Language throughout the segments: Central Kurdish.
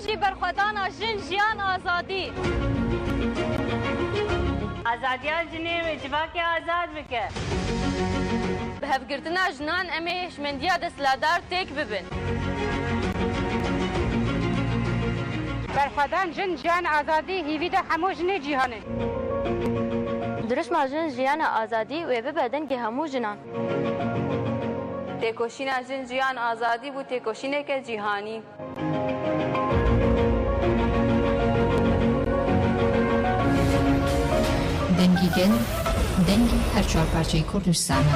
بژی بەرخۆدانا ژن ژیان ئازادی. ئازادیا ژنێ وێ جڤاکێ ئازاد بکە. بە هەڤگرتنا ژنان ئەمێ هشمەندیا دەسلادار تێک ببن. بەرخۆدان ژن ژیان ئازادی هیڤی دا هەموو ژنێ جیهانێ. دروشما ژن ژیانا ئازادی وێ ببە دەنگێ هەموو ژنان. تێکۆشینا ژن ژیان ئازادی بوو تێکۆشینێکە جیهانی. دەنگی گەل، دەنگی هەرچوار پارچەی کوردستانە.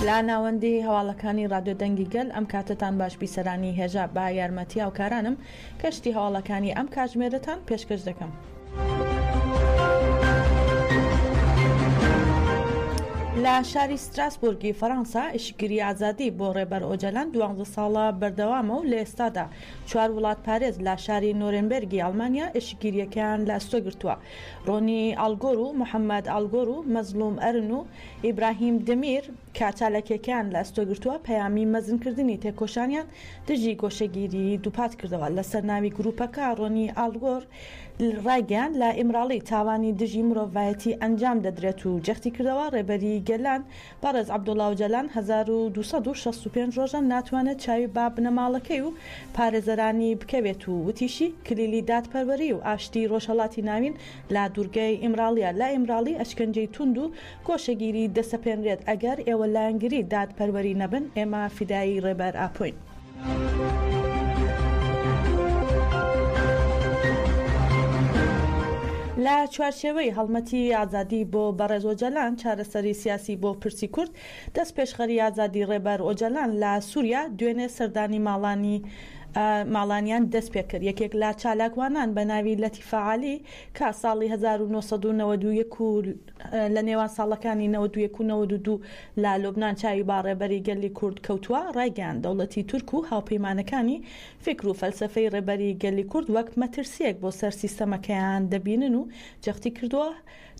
لە ناوەندی هەواڵەکانی ڕادیۆ دەنگی گەل ئەم کاتەتان باش بیسەرانی هێژا بە یارمەتی هاوکارانم کەشتی هەواڵەکانی ئەم کاتژمێرەتان پێشکەش دەکەم. لە شاری ستراسبورگی فەرەنسا ئیشکگیری ئازادی بۆ ڕێبەر ئۆجەلان دوانزە ساڵە بەردەوامە و لە ئێستادا چوار وڵاتپارێز لە شاری نۆرێنبێرگی ئەڵمانیا ئیشکگیرییەکەیان لە ئەستۆ گرتووە. ڕۆنی ئاڵگۆر و محەمەد ئاڵگۆر و مەزڵوم ئەرن و ئیبراهیم دەمیر کە چالاکییەکەیان لە ئەستۆ گرتووە، پەیامی مەزنکردنی تێکۆشانیان دژی گۆشەگیریی دووپات کردەوە. لەسەر ناوی گرووپەکە ڕۆنی ئاڵگۆر ڕایگەیاند، لە ئیمراڵی تاوانی دژی مرۆڤایەتی ئەنجام دەدرێت و جەختی کردەوە، ڕێبەری گەلان بەڕێز عەبدوڵا ئۆجالان 1265 ڕۆژە ناتوانێت چاوی بە بنەماڵەکەی و پارێزەرانی بکەوێت و وتیشی، کلیلی دادپەروەری و ئاشتیی ڕۆژهەڵاتی ناوین لە دوورگەی ئیمراڵییە، لە ئیمراڵی ئەشکەنجەی توند و گۆشەگیری دەسەپێنرێت، ئەگەر ئێوە لایەنگری دادپەروەری نەبن، ئێمە فیدایی ڕێبەر ئاپۆین. لە چوارچێوەی هەڵمەتی ئازادی بۆ بەڕێز ئۆجالان، چارەسەری سیاسی بۆ پرسی کورد، دەستپێشخەری ئازادی ڕێبەر ئۆجالان لە سوریا دوێنێ سەردانی ماڵانی ماڵانیان دەستپێکرد. یەکێک لە چالاکوانان بە ناوی لەتیفە عەلی کە ساڵی 1991 و لە نێوان ساڵەکانی 91 و 92 لە لوبنان چاوی بە ڕێبەری گەلی کورد کەوتووە، ڕایگەیاند دەوڵەتی تورک و هاوپەیمانەکانی فیکر و فەلسەفەی ڕێبەری گەلی کورد وەک مەترسییەک بۆ سەر سیستەمەکەیان دەبینن و جەختی کردووە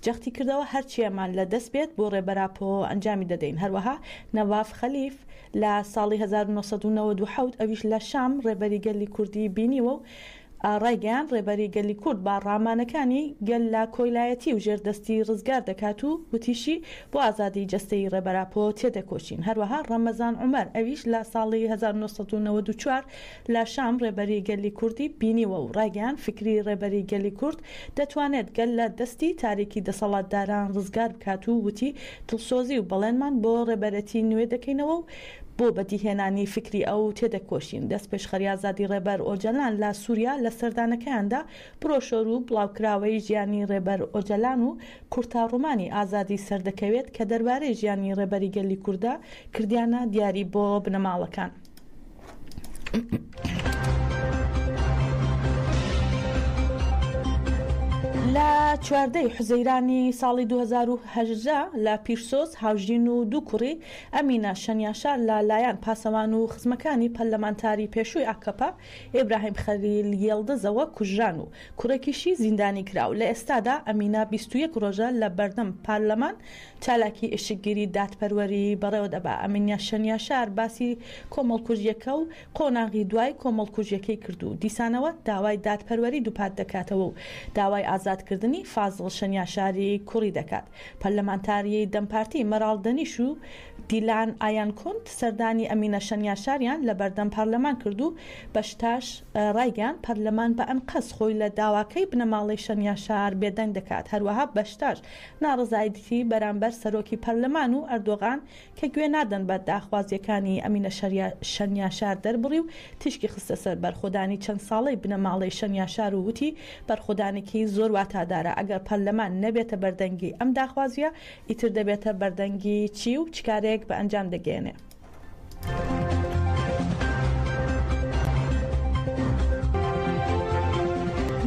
جەختی کردەوە هەرچییەمان لە دەست بێت بۆ ڕێبەر ئاپۆ ئەنجامی دەدەین. هەروەها نەواف خەلیف لە ساڵی 1997 ئەویش لە شام ڕێبەری گەلی کوردی بینیوە و ڕایگەیاند، ڕێبەری گەلی کورد بە ڕامانەکانی گەل لە کۆیلایەتی و ژێردەستی ڕزگار دەکات و وتیشی، بۆ ئازادیی جەستەیی ڕێبەر ئاپۆ تێدەکۆشین. هەروەها ڕەمەزان عومەر ئەویش لە ساڵی 1994 لە شام ڕێبەری گەلی کوردی بینیوە و ڕایگەیاند، فیکری ڕێبەری گەلی کورد دەتوانێت گەل لە دەستی تاریکی دەسەڵاتداران ڕزگار بکات و وتی، دڵسۆزی و بەڵێنمان بۆ ڕێبەرێتی نوێ دەکەینەوە و بۆ بەدیهێنانی فیکری ئەو تێدەکۆشین. دەستپێشخەری ئازادی ڕێبەر ئۆجەلان لە سوریا لە سەردانەکەیاندا برۆشۆر و بڵاوکراوەی ژیانی ڕێبەر ئۆجەلان و کورتە ڕۆمانی ئازادی سەردەکەوێت کە دەربارەی ژیانی ڕێبەری گەلی کوردە کردیانە دیاری بۆ بنەماڵەکان. لە چواردەی حوزەیرانی ساڵی 2018 لە پیرسۆس هاوژین و دوو کوڕی ئەمینە شەنیاشار لە لایەن پاسەوان و خزمەکانی پەرلەمانتاری پێشووی ئاکەپە ئیبراهیم خەلیل یڵدزەوە کوژران و کوڕێکیشی زیندانی کرا و لە ئێستادا ئەمینە 21 ڕۆژە لە بەردەم پارلەمان چالاکی ئیشکگیری دادپەروەری بەڕێوە دەبا. ئەمینە شەنیاشار باسی کۆمەڵکوژییەکە و قۆناغی دوای کۆمەڵکوژییەکەی کرد و دیسانەوە داوای دادپەروەری دووپات دەکاتەوە و داوای ئازادکردنی فازڵ شەنیاشاری کوڕی دەکات. پەرلەمانتاری دەم پارتی مەراڵ دەنیش و دیلان ئایانکونت سەردانی ئەمینە شەنیاشاریان لە بەردەم پەرلەمان کرد و بەشتاش ڕایگەیاند، پەرلەمان بە ئەنقەست خۆی لە داواکەی بنەماڵەی شەنیاشار بێدەنگ دەکات. هەروەها بەشتاش ناڕەزایەتی بەرامبەر سەرۆکی پەرلەمان و ئەردۆغان کە گوێ نادەن بە داخوازییەکانی ئەمینە شەنیاشار دەربڕی و تیشکی خستە سەر بەرخۆدانی چەند ساڵەی بنەماڵەی شەنیاشار و وتی، بەرخۆدانێکی زۆر واتادارە، ئەگەر پەرلەمان نەبێتە بەردەنگی ئەم داخوازییە، ئیتر دەبێتە بەردەنگی چی و چ کارێک بە ئەنجام دەگەیەنێ؟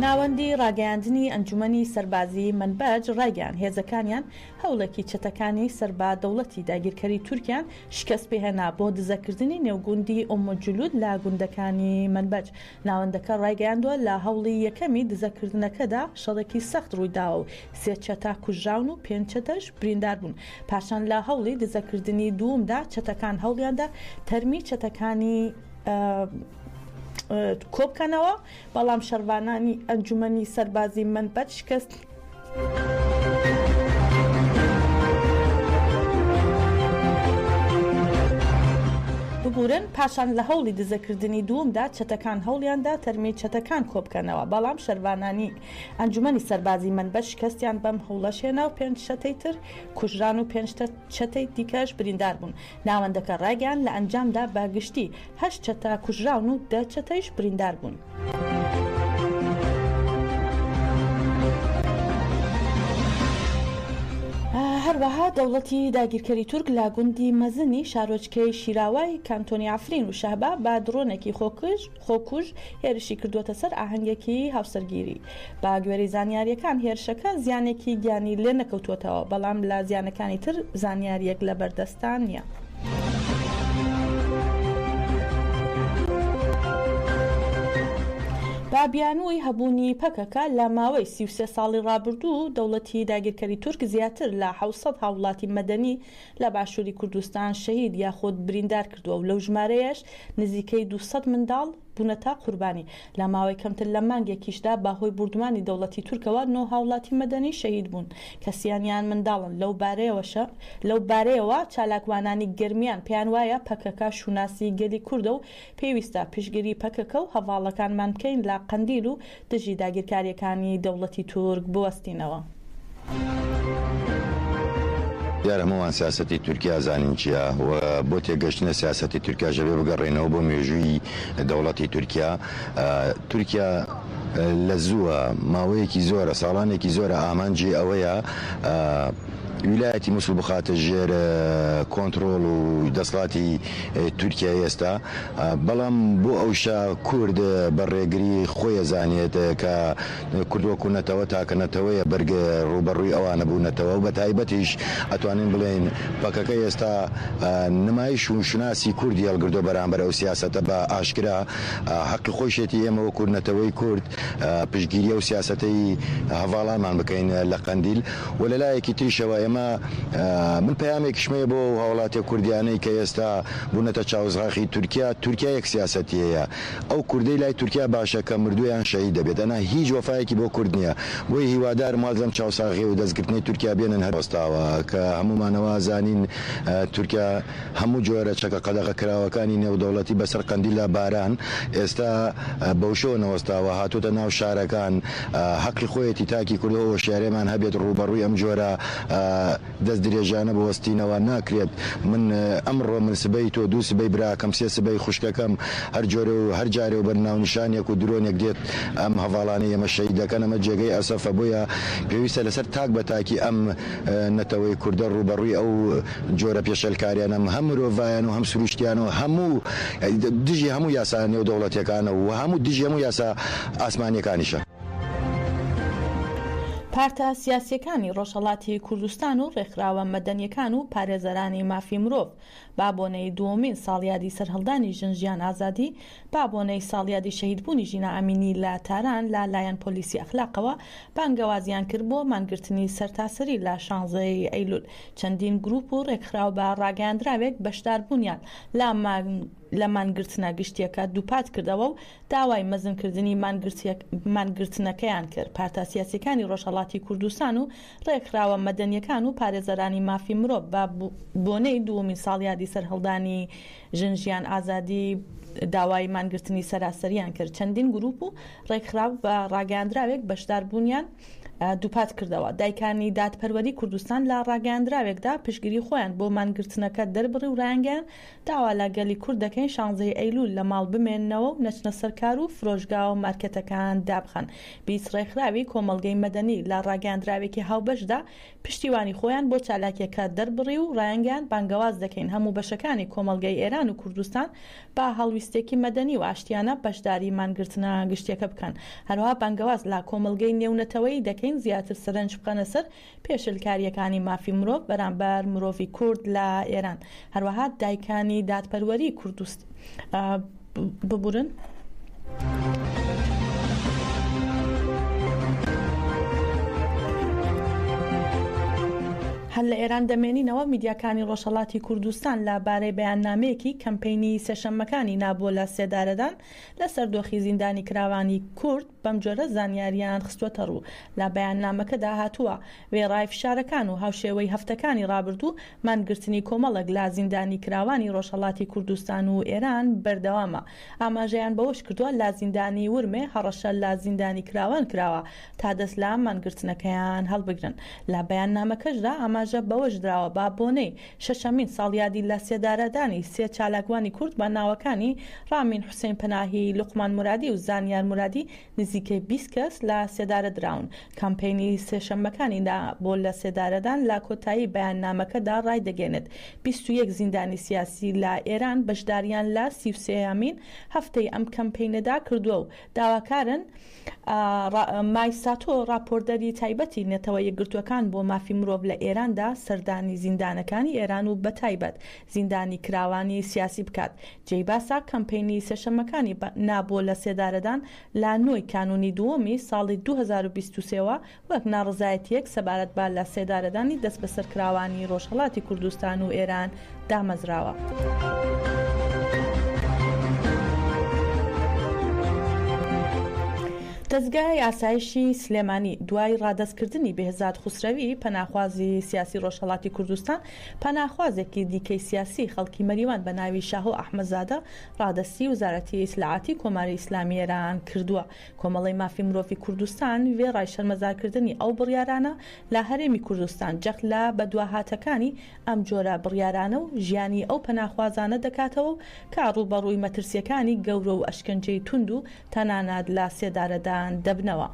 ناوەندی ڕاگەیاندنی ئەنجومەنی سەربازیی مەنبەج ڕایگەیاند، هێزەکانیان هەوڵێکی چەتەکانی سەر بە دەوڵەتی داگیرکەری تورکیان شکست پێهێنا بۆ دزەکردنی نێو گوندی ئوم جلود لە گوندەکانی مەنبەج. ناوەندەکە ڕایگەیاندووە، لە هەوڵی یەکەمی دزەکردنەکەدا شەڕێکی سەخت ڕوویداوە و سێ چەتە کوژراون و پێنج چەتەش بریندار بوون. پاشان لە هەوڵی دزەکردنی دوومدا چەتەکان هەوڵیاندا تەرمی چەتەکانی کۆبکەنەوە، بەڵام شەڕڤانانی ئەنجومەنی سەربازی مەنبەج شکست ببورن، پاشان لە هەوڵی دزەکردنی دوومدا چەتەکان هەوڵیاندا تەرمی چەتەکان کۆبکەنەوە، بەڵام شەرڤانانی ئەنجومەنی سەربازی مەنبەج شکستیان بەم هەوڵەش هێنا و پێنج چەتەی تر کوژران و پێنج چەتەی دیکەش بریندار بوون. ناوەندەکە ڕایگەیاند لە ئەنجامدا بە گشتی هەشت چەتە کوژراون و دە چەتەیش بریندار بوون. هەروەها دەوڵەتی داگیرکەری تورک لە گوندی مەزنی شارۆچکەی شیراوای کانتۆنی عەفرین و شەهبا بە دڕۆنێکی خۆکوژ هێرشی کردووەتە سەر ئاهەنگێکی هاوسەرگیری. بە گوێرەی زانیارییەکان هێرشەکە زیانێکی گیانی لێنەکەوتووەتەوە، بەڵام لە زیانەکانی تر زانیارییەک لەبەردەستدا نییە. بە بیانووی هەبوونی پەکەکە لە ماوەی 33 ساڵی ڕابردوو دەوڵەتی داگیرکەری تورک زیاتر لە 700 هاوڵاتی مەدەنی لە باشووری کوردستان شەهید یاخود بریندار کردووە و لەو ژمارەیەش نزیکەی 200 منداڵ بوونەتە قوربانی. لە ماوەی کەمتر لە مانگێکیشدا بە هۆی بوردمانی دەوڵەتی تورکەوە نۆ هاوڵاتی مەدەنی شەهید بوون کە سیانیان منداڵن، لەو لەو بارەیەوە چالاکوانانی گەرمیان پێیان وایە پەکەکە شوناسی گەلی کوردە و پێویستە پشتگیری پەکەکە و هەڤاڵەکانمان بکەین لە قەندیل و دژی داگیرکارییەکانی دەوڵەتی تورک بوەستینەوە. دیارە هەموومان سیاسەتی تورکیا زانین چیە و بۆ تێگەشتن لە سیاسەتی تورکیاش دەبێ بگەڕێینەوە بۆ مێژووی دەوڵەتی تورکیا. تورکیا لە زووە ماوەیەکی زۆرە ساڵانێکی زۆرە ئامانجی ئەوەیە ویلایەتی موسڵ بخاتە ژێر کۆنتڕۆڵ و دەسڵاتی تورکیای ئێستا بەڵام بۆ ئەوشە کورد بە ڕێگری خۆی ئەزانێت کە کورد وەکو نەتەوە تاکە نەتەوەیە بەرگ ڕووبەڕووی ئەوانە بوونەتەوە و بەتایبەتیش ئەتوانین بڵێین پەکەکە ئێستا نمایش و شوناسی کوردی هەڵگردووە بەرامبەر ئەو سیاسەتە بە ئاشکرا حەقی خۆیشێتی ئێمە وەکو نەتەوەی کورد پشتگیری ئەو سیاسەتەی هەڤاڵانمان بکەین لە قەندیل و لە لایەکی تریشەوە ئێمە من پەیامێکیشم هەیە بۆ ئەو هاوڵاتیە کوردیانەی کە ئێستا بوونەتە چاوزغاخی تورکیا، تورکیا یەک سیاسەتی هەیە ئەو کوردەی لای تورکیا باشە کە مردووە یان شەهید دەبێت ئەنا هیچ وەفایەکی بۆ کورد نیە بۆیە هیوادارم واز لەم چاوساغی و دەستگرتنەی تورکیا بێنن هەر وەستاوە کە هەموومانەوە زانین تورکیا هەموو جۆرە چەکە قەدەغە کراوەکانی نێودەوڵەتی بەسەر قەندیلدا باران ئێستا بەوشەوە نەوەستاوە هاتۆتە ناو شارەکان هەقی خۆیەتی تاکی کورد هۆشیارێمان هەبێت ڕووبەڕووی ئەم جۆرە دەست درێژانە بوەستینەوە ناکرێت من ئەمڕۆ من سبەی تۆ دوو سبەی براکەم سێ سبەی خوشکەکەم هەر جۆرێ و هەر جارێ و بە ناونیشانێک و درۆنێک دێت ئەم هەڤاڵانەی ئێمە شەهید دەکەن ئەمە جێگەی ئەسەفە بۆیە پێویستە لەسەر تاک بە تاکی ئەم نەتەوەی کوردە ڕووبەڕووی ئەو جۆرە پێشێلکاریانە هەم مرۆڤایان و هەم سروشتیانە و هەموو دژی هەموو یاسا نێودەوڵەتیەکانە و هەموو دژی هەموو یاسا ئاسمانیەکانیشە. پارتە سیاسییەکانی ڕۆژهەڵاتی کوردستان و ڕێکخراوە مەدەنییەکان و پارێزەرانی مافی مرۆڤ با بۆنەی دووەمین ساڵیادی سەرهەڵدانی ژن ژیان ئازادی با بۆنەی ساڵیادی شەهیدبوونی ژینا ئەمینی لە تاران لە لایەن پۆلیسی ئەخلاقەوە بانگەوازیان کرد بۆ مانگرتنی سەرتاسەری لە شانزە ی ئەیلول چەندین گروپ و ڕێکخراو بە ڕاگەیاندراوێک بەشداربوونیان لە لە مانگرتنە گشتیەکە دووپات کردەوە و داوای مەزنکردنی مانگرتنەکەیان کرد. پارتە سیاسیەکانی ڕۆژهەڵاتی کوردستان و ڕێکخراوە مەدەنیەکان و پارێزەرانی مافی مرۆڤ بە بۆنەی دووەمین ساڵیادی سەرهەڵدانی ژن ژیان ئازادی داوای مانگرتنی سەراسەریان کرد. چەندین گروپ و ڕێکخراو بە ڕاگەیاندراوێک بەشداربوونیان. دووپات کردەوە. دایکانی دادپەروەری کوردستان لە ڕاگەیاندراوێکدا پشتگیری خۆیان بۆ مانگرتنەکە دەربڕی و ڕایانگەیاند، داوا لە گەلی کورد دەکەین شانزەی ئەیلوول لە ماڵ بمێننەوە و نەچنە سەر کار و فرۆشگا و مارکێتەکان دابخەن. 20 ڕێکخراوی کۆمەڵگەی مەدەنی لە ڕاگەیاندراوێکی هاوبەشدا پشتیوانی خۆیان بۆ چالاکیەکە دەربڕی و ڕایانگەیاند بانگەواز دەکەین هەموو بەشەکانی کۆمەڵگەی ئێران و کوردستان بە هەڵویستێکی مەدەنی و ئاشتیانە بەشداری مانگرتنە گشتیەکە بکەن. هەروەها بانگەواز لە کۆمەڵگەی نێونەتەوەیی دەکەین زیاتر سەرنج بخەنە سەر پێشلکارییەکانی مافی مرۆڤ بەرامبەر مرۆڤی کورد لە ئێران. هەروەها دایکانی دادپەروەری کوردست ببورن. هەر لە ئێران دەمێنینەوە، میدیاکانی ڕۆژهەڵاتی کوردستان لە بارەی بەیاننامەیەکی کەمپەینی سێشەممەکانی نا بۆ لە سێدارەدان لەسەر دۆخی زیندانیکراوانی کورد بەم جۆرە زانیارییان خستووەتەڕوو، لە بەیاننامەکەدا هاتووە، وێڕای فشارەکان و هاوشێوەی هەفتەکانی ڕابردوو، مانگرتنی کۆمەڵێک لە زیندانیکراوانی ڕۆژهەڵاتی کوردستان و ئێران بەردەوامە. ئاماژەیان بەوەشکردووە، لە زیندانی ورمێ هەڕەشە لە زیندانیکراوان کراوە تا دەست لە مانگرتنەکەیان هەڵبگرن. لە بەیاننامەکەشدا ئاماژە بەوەشدراوە، بە بۆنەی شەشەمین ساڵیادی لە سێدارەدانی سێ چالاکوانی کورد بە ناوەکانی ڕامین حوسێن پەناهی، لوقمان مورادی و زانیار مورادی نزیکەی 20 کەس لە سێدارە دراون. کەمپەینی سێشەممەکانی نا بۆ لە سێدارەدان لە کۆتایی بەیاننامەکەدا ڕایدەگەیەنێت 21 زیندانی سیاسی لە ئێران بەشداریان لە 33 ەمین هەفتەی ئەم کەمپەینەدا کردووە و داواکارن مای ساتۆ، ڕاپۆرتدەری تایبەتی نەتەوە یەکگرتووەکان بۆ مافی مرۆڤ لە ئێراندا سەردانی زیندانەکانی ئێران و بەتایبەت زیندانی کراوانی سیاسی بکات. جێی باسە کەمپەینی سێشەممەکانی نا بۆ لەسێدارەدان لە نۆی کانوونی دووەمی ساڵی 2023 وە وەک ناڕەزایەتییەک سەبارەت بە لە سێدارەدانی دەستبەسەرکراوانی ڕۆژهەڵاتی کوردستان و ئێران دامەزراوە. دەزگای ئاسایشی سلێمانی دوای ڕادەستکردنی بێهزاد خوسرەوی، پەناخوازی سیاسی ڕۆژهەڵاتی کوردستان، پەناخوازێکی دیکەی سیاسی خەڵکی مەریوان بە ناوی شاهۆ ئەحمەدزادە ڕادەستی وەزارەتی ئیتلاعاتی کۆماری ئیسلامی ئێران کردووە. کۆمەڵەی مافی مرۆڤی کوردستان وێڕای شەرمەزارکردنی ئەو بڕیارانە لە هەرێمی کوردستان، جەخت لە بەدواهاتەکانی ئەم جۆرە بڕیارانە و ژیانی ئەو پەناخوازانە دەکاتەوە و کە ڕووبەڕووی مەترسییەکانی گەورە و ئەشکەنجەی توند و تەنانەت لە سێدارەدان دەبنەوە.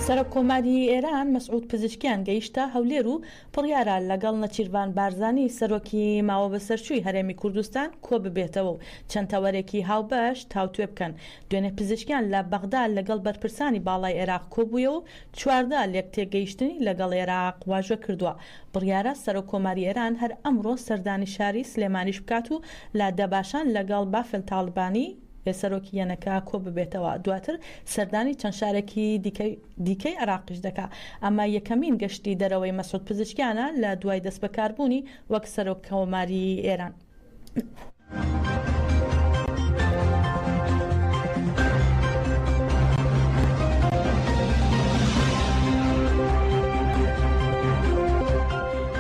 سەرۆک کۆماری ئێران مەسعود پزیشکیان گەیشتە هەولێر و بڕیارە لەگەڵ نەچیرڤان بارزانی سەرۆکی ماوەبەسەرچووی هەرێمی کوردستان کۆببێتەوە و چەند تەوەرێکی هاوبەش تاوتوێ بکەن. دوێنێ پزیشکیان لە بەغدا لەگەڵ بەرپرسانی باڵای عێراق کۆبوویەوە و 14 لێکتێگەیشتنی لەگەڵ عێراق واژۆ کردووە. بڕیارە سەرۆک کۆماری ئێران هەر ئەمڕۆ سەردانی شاری سلێمانیش بکات و لە دەباشان لەگەڵ بافێل تاڵبانی سەرۆکی یەنەکە کۆببێتەوە، دواتر سەردانی چەند شارێکی دیکەی دیکەی عێراقیش دەکا. ئەمە یەکەمین گەشتی دەرەوەی مەسعود پزیشکیانە لە دوای دەستبەکاربوونی وەک سەرۆک کۆماری ئێران.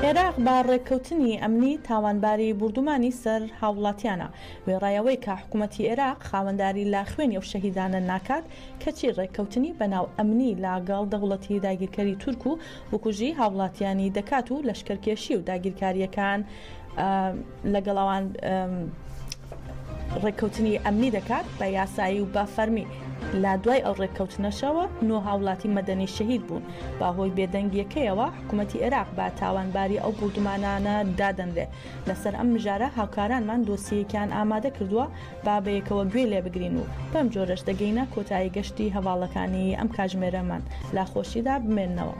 عێراق بە ڕێککەوتنی ئەمنی تاوانباری بوردومانی سەر هاوڵاتیانە، وێڕای ئەوەی کە حکومەتی عێراق خاوەنداری لە خوێنی ئەو شەهیدانە ناکات، کەچی ڕێککەوتنی بەناو ئەمنی لە گەڵ دەوڵەتی داگیرکەری تورک و بکوژی هاوڵاتیانی دەکات و لەشکرکێشی و داگیرکارییەکان لەگەڵ ئەوان ڕێککەوتنی ئەمنی دەکات بە یاسایی و بە فەرمی. لە دوای ئەو ڕێککەوتنەشەوە نۆ هاوڵاتی مەدەنی شەهید بوون. بە هۆی بێدەنگییەکەیەوە حکومەتی عێراق بە تاوانباری ئەو بوردومانانە دادەنرێ. لەسەر ئەم مژارە هاوکارانمان دۆسیەیەکیان ئامادە کردووە، با بەیەکەوە گوێی لێ بگرین و بەم جۆرەش دەگەینە کۆتایی گەشتی هەڤاڵەکانی ئەم کاژمێرەمان. لە خۆشیدا بمێننەوە.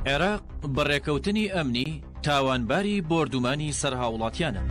عێراق بە ڕێکەوتنی ئەمنی تاوانباری بۆردومانی سەر هاوڵاتیانە.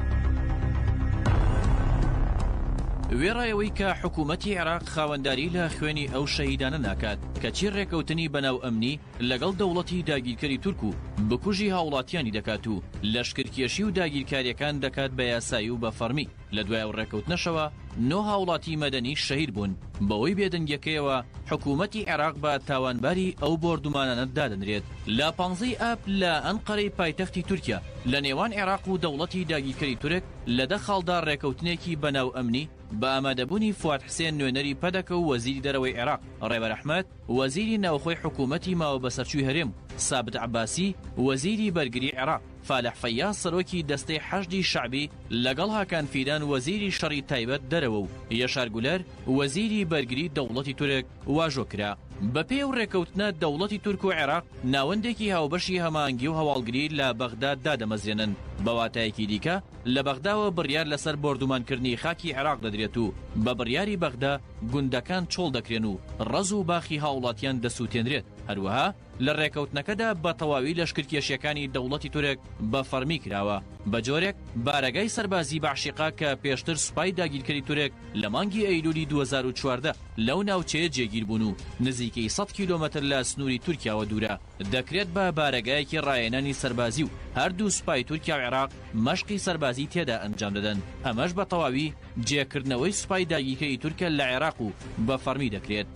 وێڕای ئەوەی کە حکوومەتی عێراق خاوەنداری لە خوێنی ئەو شەهیدانە ناکات، کەچی ڕێکەوتنی بەناو ئەمنی لەگەڵ دەوڵەتی داگیرکەری تورک و بکوژی هاوڵاتیانی دەکات و لەشکرکێشی و داگیرکاریەکان دەکات بە یاسایی و بە فەڕمی، لە دوای ئەو ڕێکەوتنەشەوە نۆ هاوڵاتی مەدەنی شەهید بوون، بەهۆی بێدەنگیەکەیەوە حکوومەتی عێراق بە تاوانباری ئەو بۆردومانانە دادەنرێت. لە پانزەی ئاب لە ئەنقەرەی پایتەختی تورکیا لە نێوان عێراق و دەوڵەتی داگیرکەری تورک لە دە خاڵدا ڕێکەوتنێکی بەناو ئەمنی بە ئامادەبوونی فواد حسێن نوێنەری پەدەکە و وەزیری دەرەوەی عێراق، ڕێبەر ئەحمەد، وەزیری ناوخۆی حکوومەتی ماوەبەسەرچووی هەرێم و سابت عەباسی، وەزیری بەرگری عێراق، فالح فەیاز سەرۆکی دەستەی حەشدی شەعبی لەگەڵ هاکان فیدان وەزیری شەڕی تایبەت دەرەوە و یەشار گولەر وەزیری بەرگری دەوڵەتی تورک واژۆ کرا. بەپێی ئەو ڕێکەوتنە دەوڵەتی تورک و عێراق ناوەندێکی هاوبەشی هەماهەنگی و هەواڵگری لە بەغدا دادەمەزرێنن، بە واتایەکی دیکە لە بەغداوە بڕیار لەسەر بۆردومانکردنی خاکی عێراق دەدرێت و بە بڕیاری بەغدا گوندەکان چۆڵ دەکرێن و ڕەز و باخی هاوڵاتیان دەسووتێنرێت، هەروەها لە ڕێکەوتنەکەدا بە تەواوی لەشکرکێشیەکانی دەوڵەتی تورک بە فەڕمی کراوە، بە جۆرێک بارەگای سەربازی بەعشیقە کە پێشتر سوپای داگیرکەری تورک لە مانگی ئەیلولی 2014 لەو ناوچەیە جێگیر بوون و نزیکەی 100 کیلۆمەتر لە سنووری تورکیاوە دوورە، دەکرێت بە بارەگایەکی ڕاهێنانی سەربازی و هەردوو سوپای تورکیا و عێراق مەشقی سەربازی تێدا ئەنجام دەدەن، ئەمەش بە تەواوی جێکردنەوەی سوپای داگیرکەری تورکە لە عێراق و بە فەڕمی دەکرێت.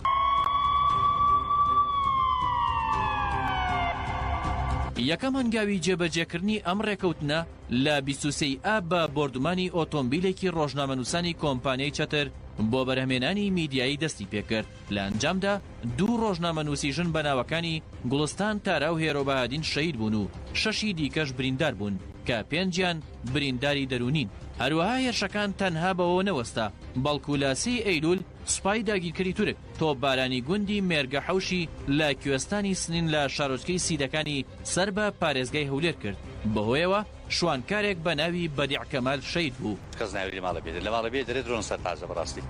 یەکەم هەنگاوی جێبەجێکردنی ئەم ڕێکەوتنە لە 23 ی ئاب بە بۆردومانی ئۆتۆمبیلێکی ڕۆژنامەنووسانی کۆمپانیای چەتر بۆ بەرهەمێنانی میدیایی دەستی پێکرد، لە ئەنجامدا دوو ڕۆژنامەنووسی ژن بە ناوەکانی گوڵستان تارا و هێرۆ بەهادین شەهید بوون و شەشی دیکەش بریندار بوون کە پێنجیان برینداری دەروونین. هەروەها هێرشەکان تەنها بەوەوە نەوەستا، بەڵکو لە سێی ئەیلول سوپای داگیرکەری تورک تۆپبارانی گوندی مێرگە حەوشی لە کوێستانی سنین لە شارۆچکەی سیدەکانی سەر بە پارێزگای هەولێر کرد، بەهۆیەوە شوانکارێک بە ناوی بەدیع کەمال شەهید بوو. کەس ناوێری لە ماڵێ بێتە لە ماڵێ بێ دەرێ درۆن سەر قازە بەڕاستی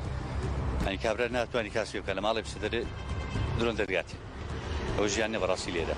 یانی کابرا ناتوانی کاسبی بکا لە ماڵێ بچێتە دەرێ درۆن دەرگاتی ئەوە ژیان نیە بەڕاستی لێرە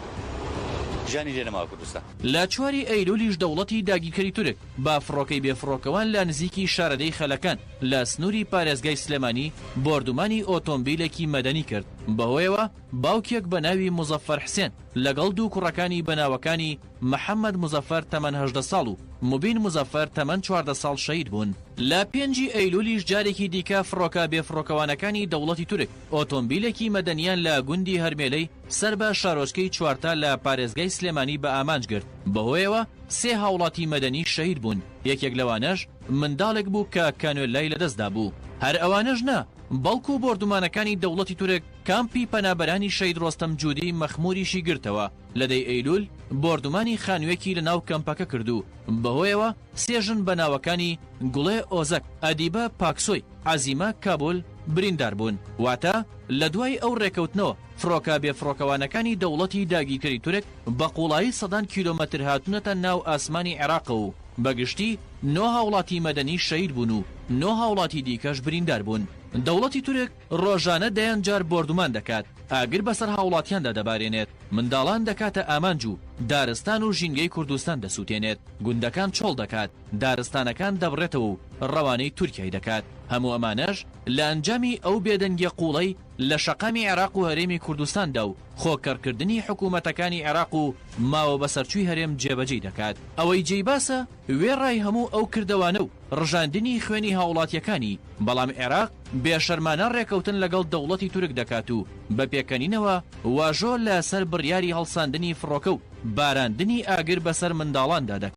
ژیانی لێ نەماوە کوردستان. لە چواری ئەیلولیش دەوڵەتی داگیرکەری تورک بە فڕۆکەی بێفڕۆکەوان لە نزیکی شارەدێی خەلەکان لە سنووری پارێزگای سلێمانی بۆردومانی ئۆتۆمبیلێکی مەدەنی کرد، بەهۆیەوە باوکێک بە ناوی موزەفەر حسێن لەگەڵ دوو کوڕەکانی بە ناوەکانی محەمەد موزەفەر تەمەن 18 ساڵ و موبین موزەفەر تەمەن 14 ساڵ شەهید بوون. لە پێنجی ئەیلولیش جارێکی دیکە فڕۆکە بێفڕۆکەوانەکانی دەوڵەتی تورک ئۆتۆمبیلێکی مەدەنییان لە گوندی هەرمێلەی سەر بە شارۆچکەی چوارتا لە پارێزگای سلێمانی بە ئامانج گرت، بەهۆیەوە سێ هاوڵاتی مەدەنی شەهید بوون، یەکێک لەوانەش منداڵێک بوو کە کانوێلای لەدەستدا بوو. هەر ئەوانەش نا، بەڵکو بۆردومانەکانی دەوڵەتی تورک کامپی پەنابەرانی شەهید ڕۆستەم جودی مەخموریشی گرتەوە، لە دەی ئەیلول بۆردومانی خانوویەکی لەناو کەمپەکە کرد و بەهۆیەوە سێ ژن بە ناوەکانی گوڵێ ئۆزەک، ئەدیبە پاکسۆی، عەزیمە کابول بریندار بوون. واتە لە دوای ئەو ڕێکەوتنەوە فڕۆکە بێفڕۆکەوانەکانی دەوڵەتی داگیرکەری تورک بە قوڵایی سەدان کیلۆمەتر هاتوونەتە ناو ئاسمانی عێراقەوە و بە گشتی نۆ هاوڵاتی مەدەنی شەهید بوون و نۆ هاوڵاتی دیکەش بریندار بوون. دەوڵەتی تورک ڕۆژانە دەیان جار بۆردومان دەکات، ئاگر بەسەر هاوڵاتیاندا دەبارێنێت، منداڵان دەکاتە ئامانج و دارستان و ژینگەی کوردستان دەسووتێنێت، گوندەکان چۆڵ دەکات، دارستانەکان دەبڕێتەوە و ڕەوانەی تورکیای دەکات. هەموو ئەمانەش لە ئەنجامی ئەو بێدەنگیە قووڵەی لە شەقامی عێراق و هەرێمی کوردستاندا و خۆکەڕکردنی حکوومەتەکانی عێراق و ماوە بەسەرچووی هەرێم جێبەجێی دەکات. ئەوەی جێی باسە وێڕای هەموو ئەو کردەوانە و ڕژاندنی خوێنی هاوڵاتیەکانی، بەڵام عێراق بێشەرمانە ڕێکەوتن لەگەڵ دەوڵەتی تورک دەکات و بە پێکەنینەوە واژۆ لە سەر بڕیاری هەڵساندنی فڕۆکە و باراندنی ئاگر بەسەر منداڵاندا دەکات.